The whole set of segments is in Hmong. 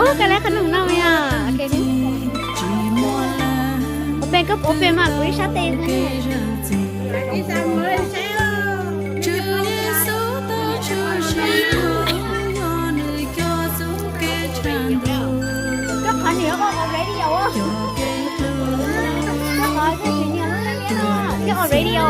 Koj lab qhov noog no yog. Ua pem koj, ua pem mas kuv ib sab tes. Koj qhov niam ua radio. Koj qhov niam ua radio.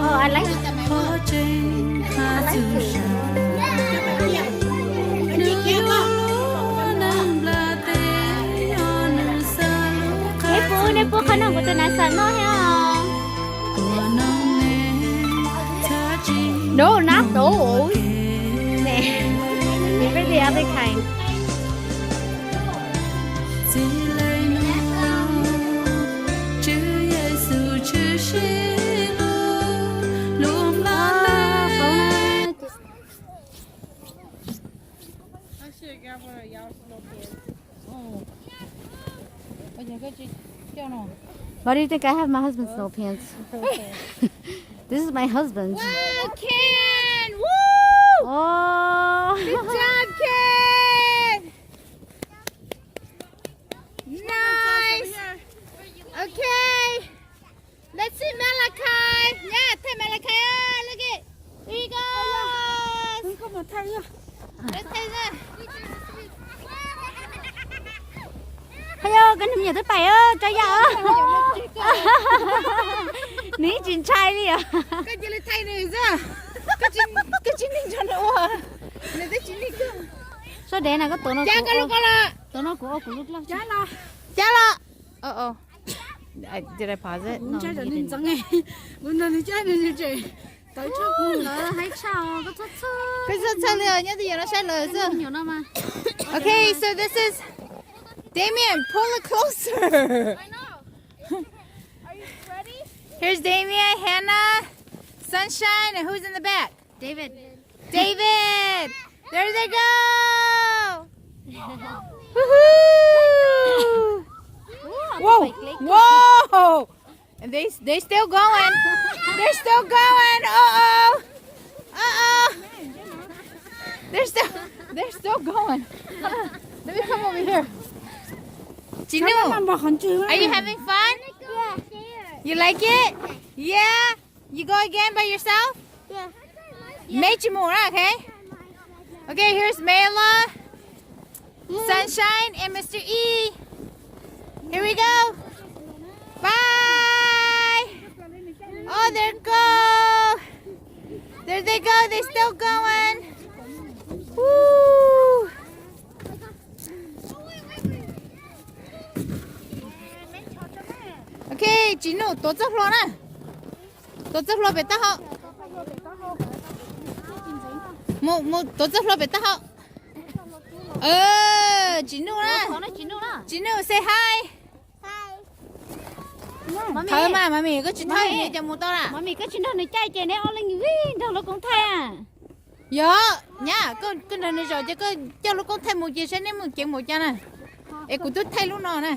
Oh, I like, I like it. Neb puas, neb puas qhov no kuv tus nas xav noj thiab os. No, not those. Nè. Prefer the other kind. Why do you think I have my husband's no pants? This is my husband's. Wow, Ken! Woo! Oh. Good job, Ken! Nice! Okay. Let's see Malachi. Yeah, thay Malachi. Oh, look it. Here you go. Let's thay. Haya, koj niam twb pais tso yam. Nws tsis ntshai li os. Koj cia li thay nws xwb. Koj tsis, koj tsis nig nrog nws ua. Nws twb tsis nig koj. Sab dev na koj tuav no. Cab kuv, koj lub ko los. Tuav no kuv ua kuv lub dlaj. Cab los. Cab los. Did I pause it? Kuv ntshai tsam nws ntxeev, kuv nrog nws cab nws tseem tawv tshaj kuv. Lawv haib tshaj, koj txhob txhawj. Koj txhob txhawj li os, nyob twj ywm no saib lawv xwb. Okay, so this is Damien, pull it closer. Here's Damien, Hannah, Sunshine, and who's in the back? David. David! There they go! Woohoo! Whoa! Whoa! And they, they still going. They're still going. Uh-oh. Uh-oh. They're still, they're still going. Let me come over here. Jinu, are you having fun? You like it? Yeah? You go again by yourself? Yeah. Mej tsis mus na, okay? Okay, here's Mela, Sunshine, and Mister E. Here we go. Bye. Oh, there go. There they go. They still going. Woo. Okay, Jinu, tuav txoj hlua na. Tuav txoj hlua pem taub hau. Mus, mus tuav txoj hlua pem taub hau. Jinu na. Jinu, say hi. Thawb mas, Mami, koj tsis thawb nws cas mus tau lawm. Mami, koj tsis nrog nws caij ces neb ob leeg vij nrog lub koob thaij. Yog, nyab, koj nrog nws zaum ces koj coj lub koob thaij mus ces saib neb mus ceev npaum cas na. Es kuv twb thaij lub no na.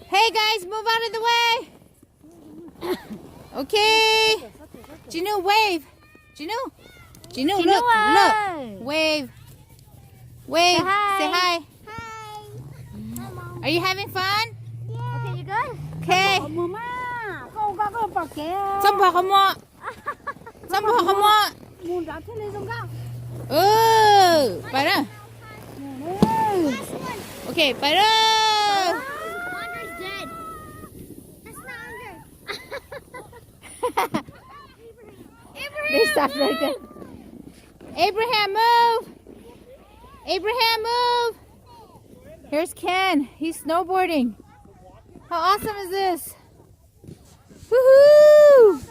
Hey guys, move out of the way. Okay. Jinu, wave. Jinu. Jinu, look, look. Wave. Wave. Say hi. Are you having fun? Okay, you good? Okay. Txhob npog qhov muag. Txhob npog qhov muag. Pais na. Okay, pais na. They stopped right there. Abraham, move! Abraham, move! Here's Ken. He's snowboarding. How awesome is this? Woohoo!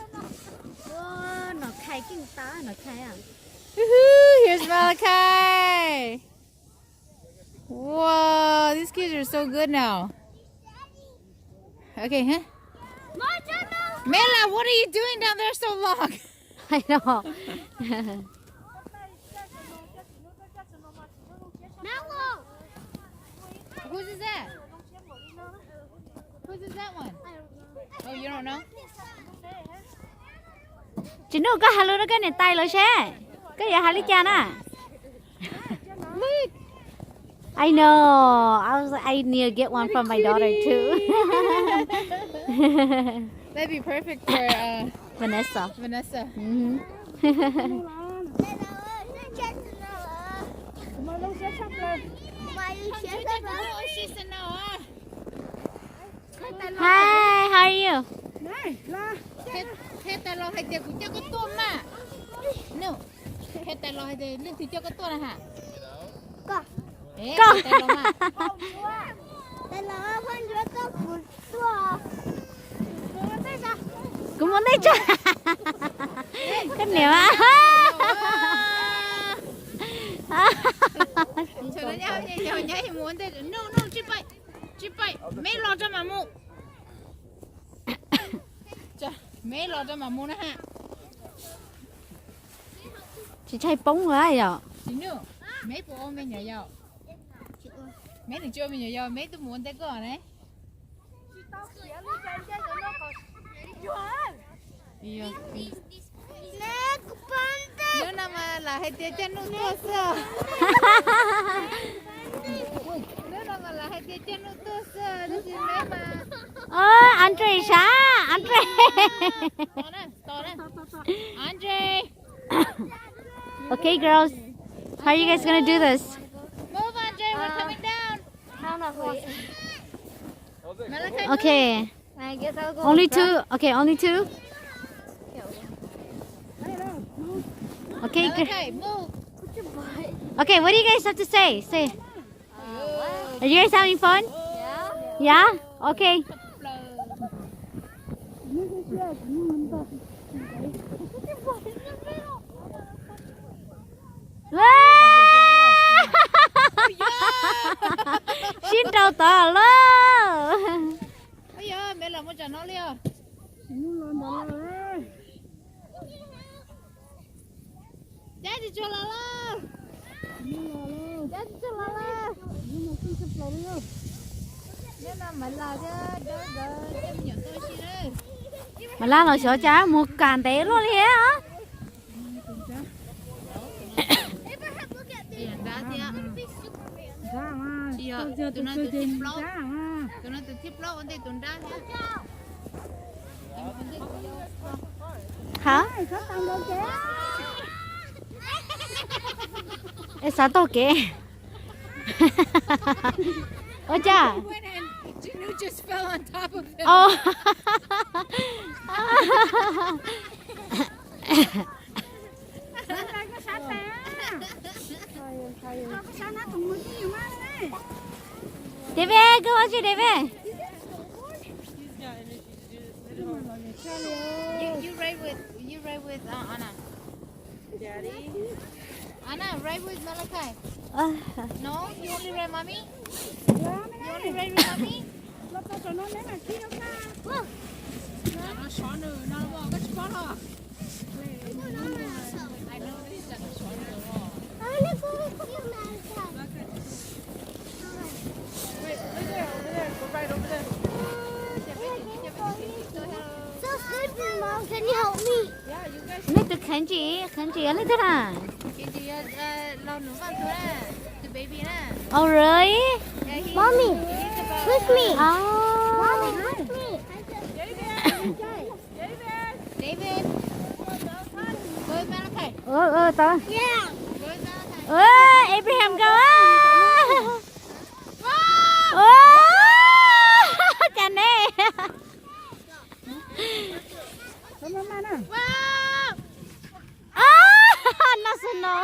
Woohoo! Here's Malachi. Whoa, these kids are so good now. Okay, huh? Mela, what are you doing down there so long? I know. Whose is that? Whose is that one? Oh, you don't know? Tsis Nuj, koj hais lus rau koj niam tais lawv seb koj yuav hais li cas na. I know. I was like, I need to get one for my daughter too. That'd be perfect for uh, Vanessa. Vanessa. Mhm. Hi, how are you? Qhia tais los hais tias kuv coj koj tuaj mas. No. Qhia tais los hais tias leej twg coj koj tuaj na ha. Koj. Tais los mas. Kuv mus ntej tso. Koj niam mas. Tsis pais, me los rau mam mus. Me los rau mam mus na ha. Tsis ntshai poob lawm yom? Tsis Nuj, me puas ua me nyuam yaus? Me nws tsis ua me nyuam yaus, me twb mus ua ntej koj ne. Hnub no mas lam hais tias coj Nuj tuaj xwb. Hnub no mas lam hais tias coj Nuj tuaj xwb, tab sis me mas. Andre sav, Andre. Andre. Okay, girls. How are you guys gonna do this? Move, Andre. We're coming down. Okay. I guess I'll go Only first. Two. Okay, only two. Okay. Malachi, move. Okay, what do you guys have to say? Say. Uh, what? Are you guys having fun? Yeah. Yeah? Okay. Sib nraus tod lawm. Ua yog me los mus tsam no li os. Cab tsis tshua los lawm. Cab tsis tshua los lawm. Nyob no Maiv Las thiab Dawb nkawd coj me nyuam tuaj ua si na. Maiv Las los xyov cas mus kam ntev luaj li os. Tsis yog, tus no tus thib plaub, tus no tus thib plaub ua ntej tus nrab thiab. Hab? Es xav taug kev. Ua cas? David, go watch it, David. You, you ride with, you ride with uh, Anna. Daddy. Anna, ride with Malachi. No, you only ride mommy. You only ride with mommy. So sleepy, Mom. Can you help me? Leej twg kheev ntsis, kheev ntsis leej twg na? Oh, really? Mommy, push me. Mommy, push me. David. Go with Malachi. Ua, ua, tau. Yeah. Go with Malachi. Ua, Abraham go. Ua, cas ne? Noj su no.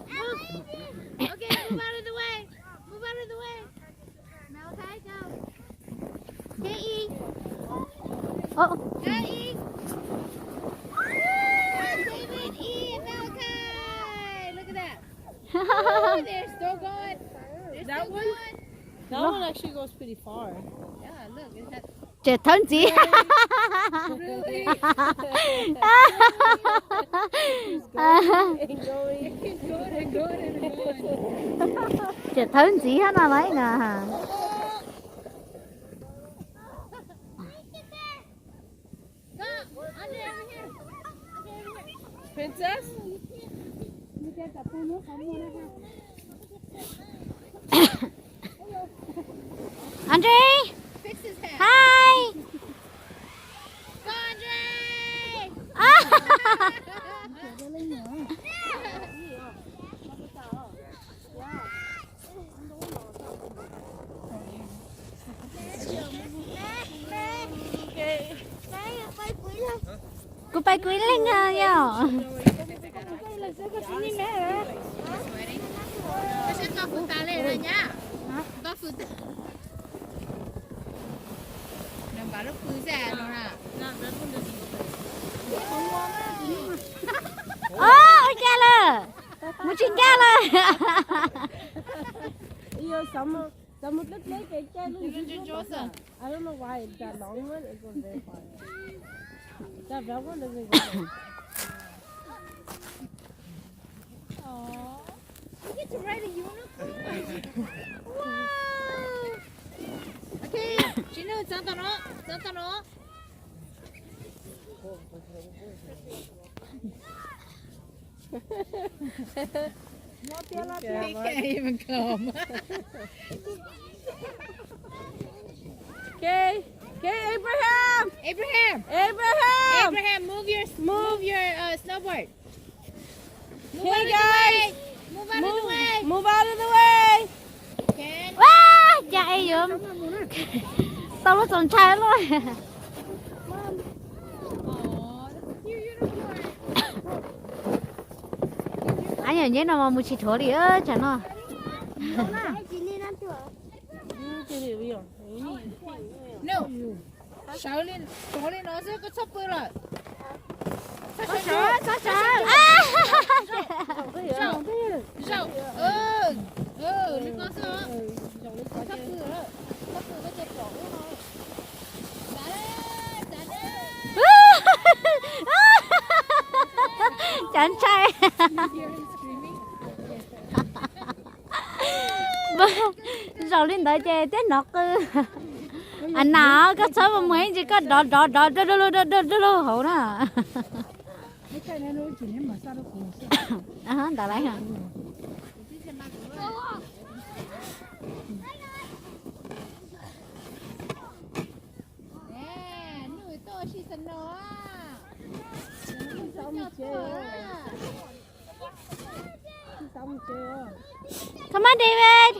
Move. Okay, move out of the way. Move out of the way. Malachi, go. Go, E. Oh. Go, E. David, E, and Malachi. Look at that. Ooh, they're still going. They're still going. That one actually goes pretty far. Yeah, look, it has Tseem thawb ntxiv. Really? He's going and going. He's going and going and going. Tseem thawb ntxiv hab no lauj na. Princess? Andre? Fix his hair. Hi. Go, Andre. Ah. Kuv pais kuv ib leeg yog. Ua cas lawm? Mus tsis ncaj lawm. Xav mus dleb dleb ces caij lub ntsis dlub. I don't know why that long one is very hard. That red one doesn't go. Aw, you get to ride a unicorn. Wow. Okay, Jinu, txog tom no, txog tom no. He can't even come. Okay, okay, Abraham. Abraham. Abraham. Abraham, move your, move your, uh, snowboard. Move out of the way. Move out of the way. Move out of the way. Ua cas es yuav tau lub txaus ntshai luaj. Ab, yog nyob no mas mus tsis dhuav li tsam no. Sawv li, rov li no xwb, koj txhob pw lawm. Txhob sawv, txhob sawv. Zaum, zaum, li ko xwb. Txhob pw lawm, txhob pw, koj cia pom ub no. Cav ntshai. Zaum li ntawd ces twb hnov qw. Aw, nas, koj txhob mus mus ib ntsis, koj dov dov dov dog lug hauv na. Ntawd lawm. Come on, David.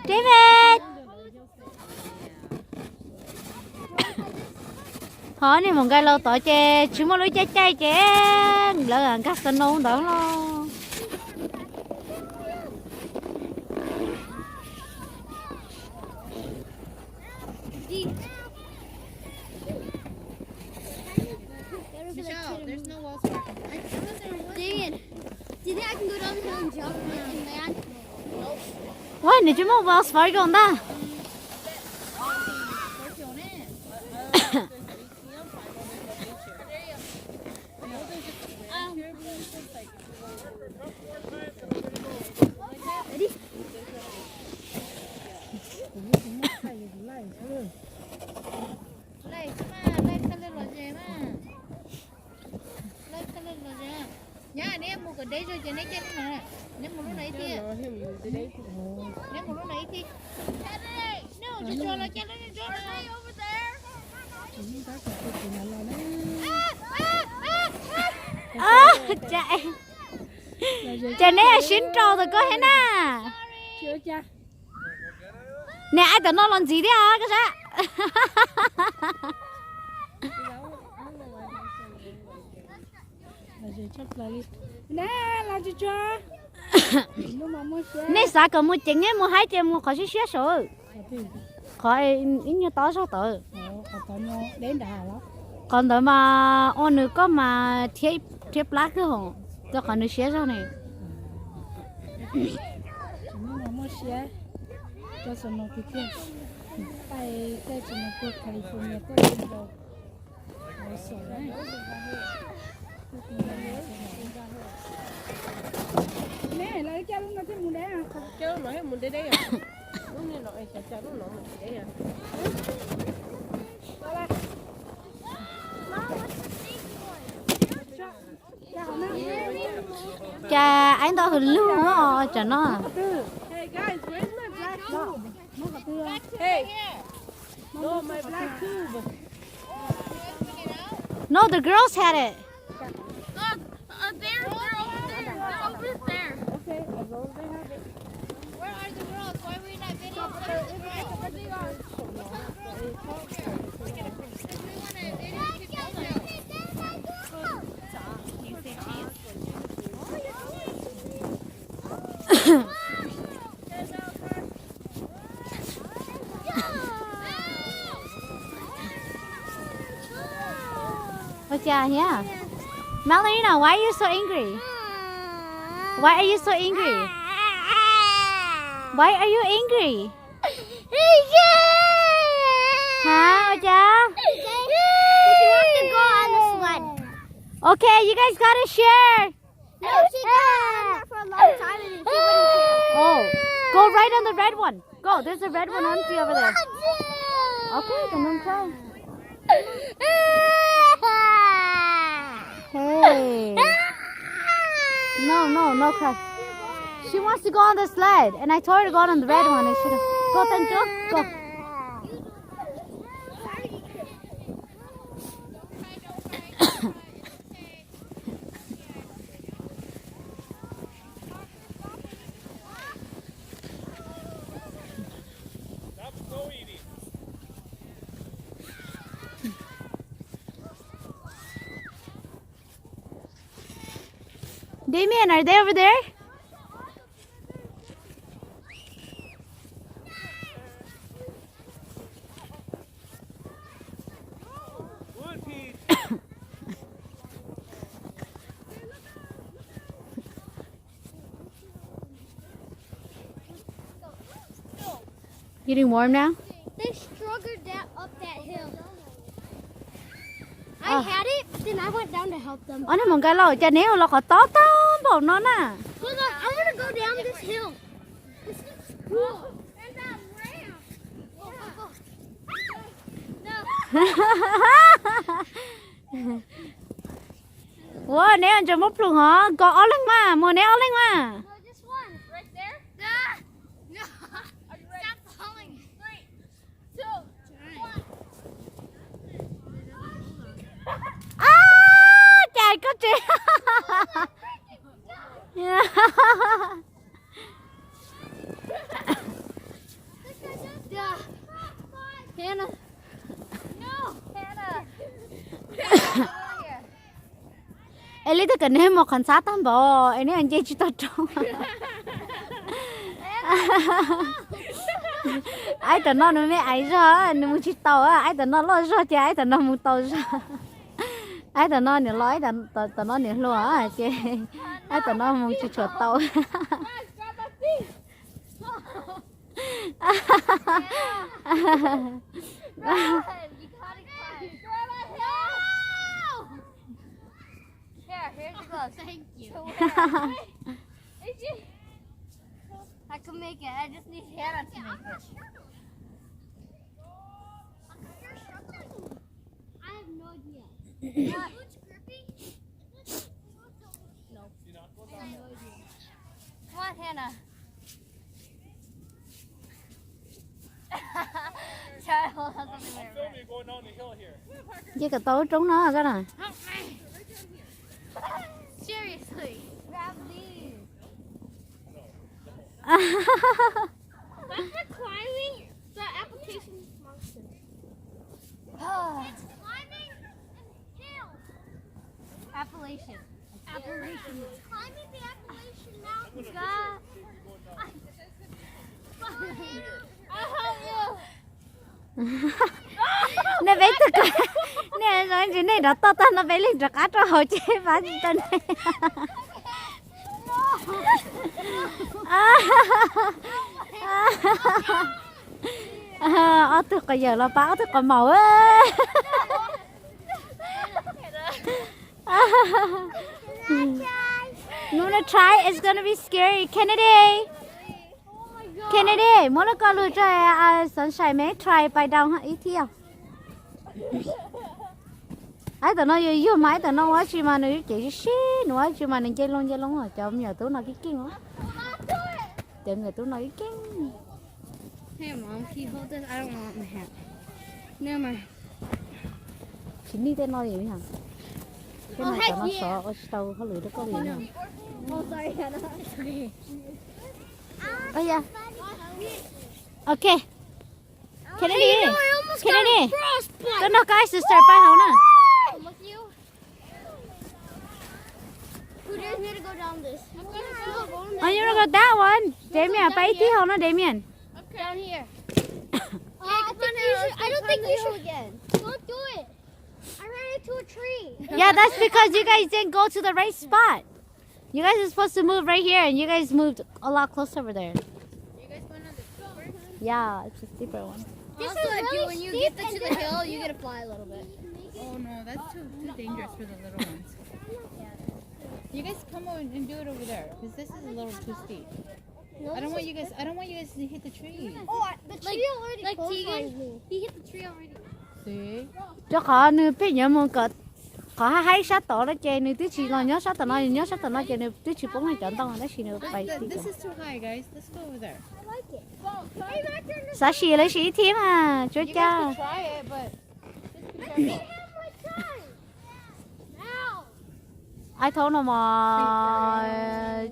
David. Ho nej mus nkaij laus tod ces tsis muaj lub caij caij ces lawv nkag snow ntawd los. Dang it. Do you think I can go down the hill and jump in the land? Ua, nws tsis muaj Wells Fargo ntag. Laij xwb mas, laij txhaj le los ze mas. Laij txhaj le los ze. Nyab, neb mus kom deb zog ces neb caij lub no. Neb mus lub no ib tij. Neb mus lub no ib tij. Neb mus tsuag tsuag los caij lub no. Ces neb sib nraus tau koj thiab na. Neb aib tam no los ntxiv thiab koj sab. Nej xav kom mus ceev, nej mus haib ces mus qhov siab siab saud. Qhov ib nyuag tob zog tawd. Qhov ntawd mas ua nws koj mas thiab plab kawg hos, rau qhov nws siab zog ne. Ntau hws lug os tsam no. Hey guys, where's my black tube? Hey, no, my black tube. No, the girls had it. Look, uh, they're, they're over there. They're over there. Okay, as long as they have it. Where are the girls? Why are we not videoing? Where are the girls? What's up, girls? Come over here. Because we wanna videotape them. Ua cas thiab? Melina, why are you so angry? Why are you so angry? Why are you angry? Hah, ua cas? She wants to go on the sled. Okay, you guys gotta share. No, she got on that for a long time and then she wouldn't share. Oh, go right on the red one. Go, there's a red one on you over there. Okay, then don't try. Hey. No, no, no cry. She wants to go on the sled, and I told her to go on the red one, and she don't. Go, Tanjo, go. Damien, are they over there? Getting warm now? They struggled that up that hill. I had it, then I went down to help them. Ob niag Hmoob Nkaj Lauj, cas neb ua los qhov tob tag npaum no na? Hold on, I want to go down this hill. This looks cool. And that ramp. Go, go, go. No. Ua, neb ntses muab plhws hov, nkaus ob leeg mas, mus neb ob leeg mas. No, just one. Right there. Ah! No. Are you ready? Stop falling. Three, two, one. Ab, cas koj tsis Hannah. No, Hannah. Over here. Es li twb kom neb mus qhov ntxhab tag npaum es neb nce tsis tau rau. Aib tam no nws me aiv zog, nws mus tsis tau, aib tam no loj zog ces aib tam no mus tau zog. Aib tam no niam los, aib tam no niam hluas ces aib tam no mus tsis tshua tau. Run! You gotta climb. No! Here, here's the gloves. Thank you. I can make it. I just need Hannah to make it. I have no idea. It's grippy. No. I have no idea. Come on, Hannah. Try to hold on something there. Nce kom tau lub roob no koj na. Seriously, grab these. That's for climbing the application mountain. It's climbing hill. Appalachian. Appalachian. Climbing the Appalachian Mountains. God. I'll help you. Nej peb tug ko, nej zoo tsis nej rov toj tag no peb leeg rov qab rau hauv ces pab tsis tau nej. Ob tug quav yawm los pab ob tug quav maum. You wanna try? It's gonna be scary. Kennedy. Kennedy, muab lub koj lug rau Sunshine me try pais down ib thiab. Ib tam no yog yug mas ib tam no ua dab tsi mas nws cev sib sib, nws ua dab tsi mas nws nce loo nce loo, cov me nyuam tub no keej keej os. Cov me nyuam tub no keej keej. Tsis nij tej no li yog. Tej no cov no sov ua tsis tau hauj lwm rau koj li yog. Ok. Kennedy, Kennedy, koj nrog koj sister pais hauv na. Oh, you wanna go that one? Damien, pais ib tib hauv no, Damien. Down here. I think you should, I don't think you should again. Don't do it. I ran into a tree. Yeah, that's because you guys didn't go to the right spot. You guys are supposed to move right here, and you guys moved a lot closer over there. You guys went on the steeper? Yeah, it's a steeper one. This is also, if you, really when you get steep to and the hill, you gotta fly a little bit. Oh no, that's too, too dangerous for the little ones. You guys come over and do it over there, because this is a little too steep. I don't want you guys. I don't want you guys to hit the tree. Oh, I, the tree already clotheslines me. He hit the tree already. Rau qhov nws pheej yuav mus kom qhov haib haib sab tod no ces nws twb tsis los nyob sab tom no, nyob sab tom no ces nws twb tsis poob cov ntoo tab sis nws pais. This is too high, guys. Let's go over there. Xav sim lawv sim ib thib mas tsuav cas. Ai thaub no mas,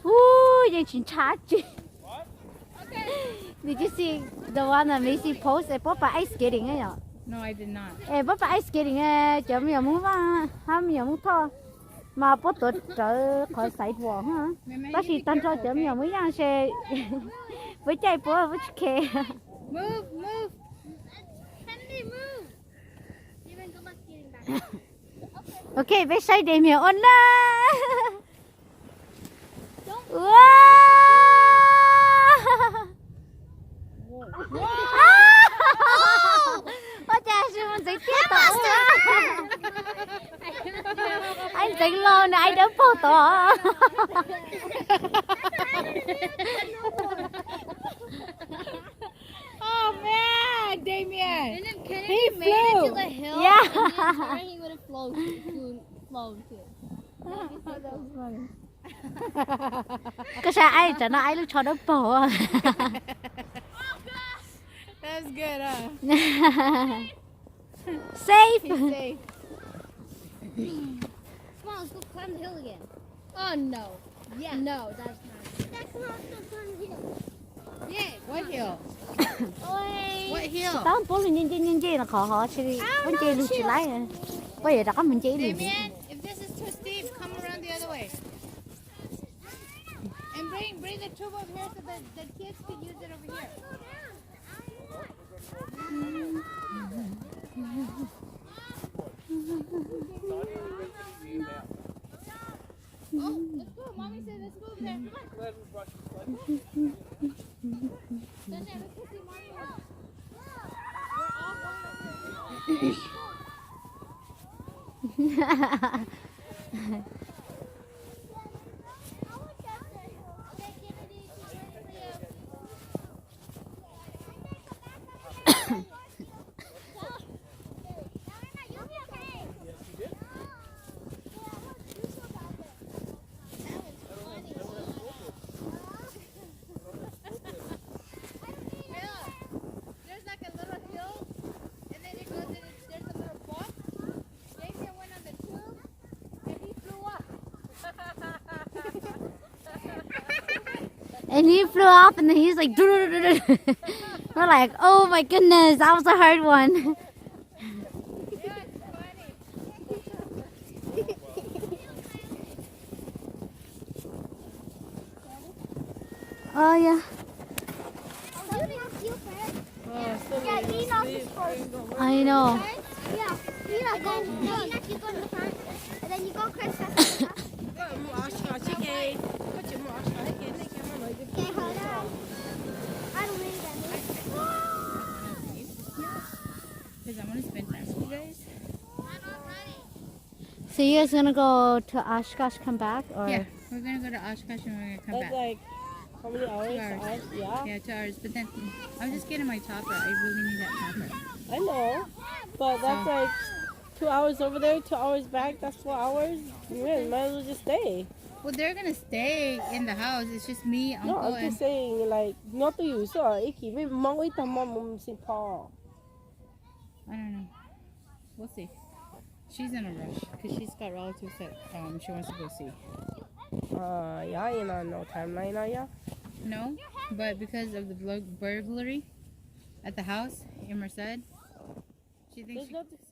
ub, yeej tsis ntshai tsi. Did you see the one that Macy post? Es Paj Paj ice skating yom? Es Paj Paj ice skating, cov me nyuam Hmoob Vaj hab me nyuam Hmoob Thoj mas puab tuav rawv qhov sidewalk, tab sis tag nrho cov me nyuam Hmoob Yaj se puab caij puab puab tsis khe. Ok, peb saib Damien ua na. Ua, ua cas sis mus ntxeev tiaj tom ua. Ai ntxeev los nws ai dawb paug tod. Oh man, Damien. Didn't Kennedy made it to the hill? Yeah. If he didn't try, he would have flown, flown too. Koj saib aib, tam no aib lub tsho dawb paug. That's good, huh? Safe. He's safe. Come on, let's go climb the hill again. Oh no. Yeah. No, that's not. That's not the fun hill. Yeah. What hill? Oi. What hill? Tab puab lug nce nce nce nce no qhov hov tsis li, puab nce lug tsis laib. Puab yuav rov qab mus nce ib lwm. Damien, if this is too steep, come around the other way. And bring, bring the tube over here so the, the kids can use it over here. Oh, let's go. Mommy said let's go over there. Come on. Sunshine, let's go see Mommy. We're all going over there. There's like a little hill, and then it goes in, there's a little box. Damien went on the tube, and he flew up. And he flew off, and then he's like, we're like, oh my goodness, that was a hard one. Oh yeah. Oh, you didn't feel bad. Oh, so yeah, he knows his first. I know. Yeah, you know, go, you know, you go in the front, and then you go Chris. Okay, hold on. I don't need that. Because I want to spend time with you guys. So you guys gonna go to Oshkosh, come back, or? Yeah, we're gonna go to Oshkosh and we're gonna come back. That's like how many hours? Two hours. Yeah. Yeah, two hours. But then I'm just getting my topper. I really need that topper. I know, but that's like Two hours over there, two hours back, that's four hours. You might as well just stay. Well, they're gonna stay in the house. It's just me, No, uncle, I'm just and saying, like, nyob twj ywm xwb, ib chim peb mus ib tag hmo mus Saint Paul. I don't know. We'll see. She's in a rush because she's got relatives that um, she wants to go see. Uh, yeah, you know, no timeline, yeah. No, but because of the blo- burglary at the house in Merced, she thinks There's she, nothing to